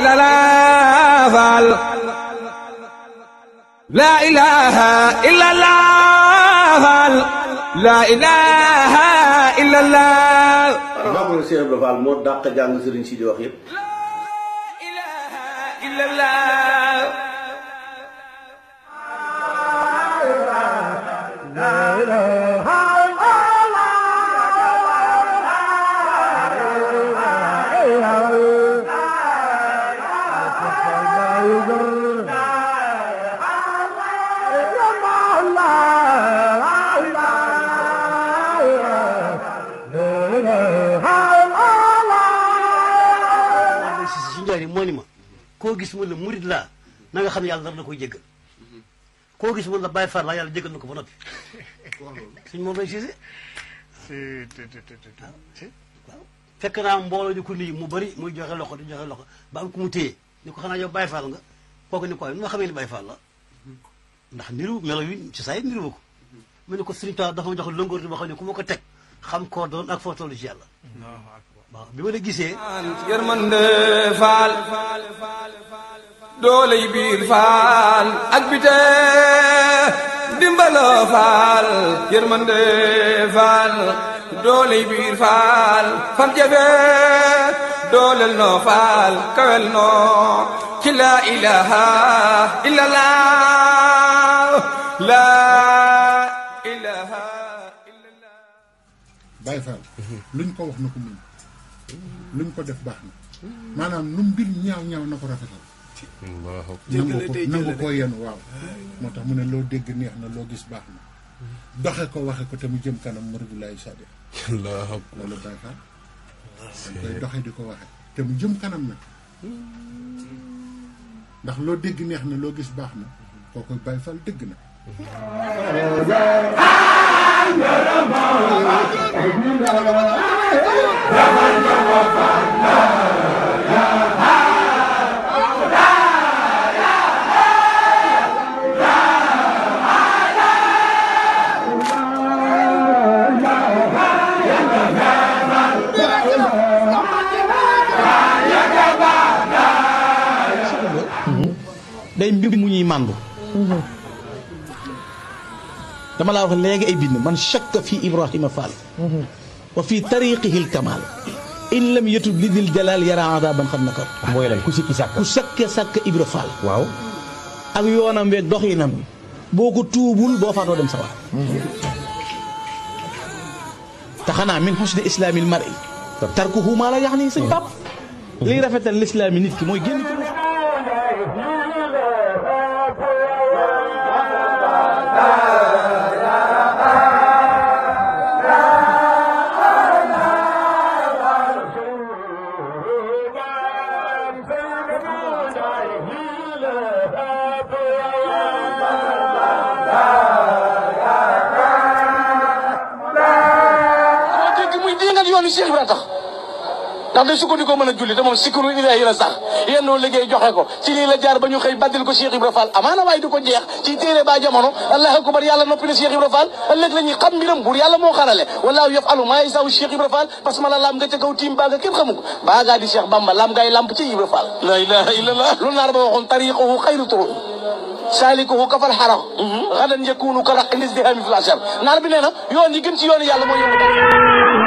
illallah Fall la ilaha illallah Fall la ilaha illallah. Maam Cheikh Ibra Fall moo dàq jàng sëriñ si di wax yëpp. La ilaha illallah. moo ni ma koo gis mu la murid laa na nga xam ne yàlla dara na koy jéggal koo gis mu la Baay Faal laa yàlla jéggal na ko ba noppi suñ moom lay siise waaw fekk naa mbooloo di ko nuyu mu bëri muy joxe loxo di joxe loxo ba am ku mu téye ni ko xanaa yow Baay Faal nga kooku ni ko nu ma xamee ni Baay Faal la ndax niru melo wi ci saa yi niru ko mu ne ko Sëriñ Tuubaa dafa ma jox lëngoor boo xam ne ku ma ko teg xam koo doon ak foo tollu ci yàlla waaw bi ma la gisee yërmande Faal dooley biir Faal ak bite dimbaloo Faal yërmande Faal dooley biir Faal fam jafe doolel noo Faal kawel noo ci la ilaha illallah la ilaha illallah. Baay Faal luñ ko wax na ko muñ luñ ko def baax na maanaam lu mbir ñaaw ñaaw na ko rafetal nangu ko yenu waaw moo tax mu ne loo dégg neex na loo gis baax na doxe ko waxe ko te mu jëm kanam muridulaay sadiq loolu Baay Faal dañ koy doxe di ko waxe te mu jëm kanam nag ndax loo dégg neex na loo gis baax na kooku Baay Faal dëgg na day mbir mu ñuy màndu dama laa wax léegi ay bind man shakka fi Ibrahima Fall wa fi tariqihi al-kamal in lam yatub li dil jalal yara adaban xam na ko mooy lan ku sikki sàkk ku sàkk Ibra Fall waaw ak yoonam weeg doxinam boo ko tuubul boo faatoo dem sawar te xanaa min husni islaamil mar'i tarkuhu ma la yaxni sëñ pap liy rafetal l'islaami nit ki mooy génn ci Cheikh Ibra tax ndax day sukkandiku mën a julli te moom sikru ilaahi la sax yéen noonu liggéey joxe ko ci lii la jaar ba ñu xëy baddil ko Cheikh Ibra Fall amaana waaye du ko jeex ci téere ba jamono allahu akbar yàlla noppi na Cheikh Ibra Fall ëllëg la ñuy xam mbiram buur yàlla moo xarale wallahu yafalu maa yasaw Cheikh Ibra Fall parce que ma la lam nga ca kaw tiim baa nga kenn xamu ko baa ngaa di Cheikh Bamba lam ngay lamp ci Ibra Fall la ilaha illallah lu naar ba waxoon tariquhu xayru turuq salikuhu kafal xarax gadan yakunu ka raq indisdihami fil ashar naar bi nee na yoon yi gën ci yoonu yàlla mooy yoonu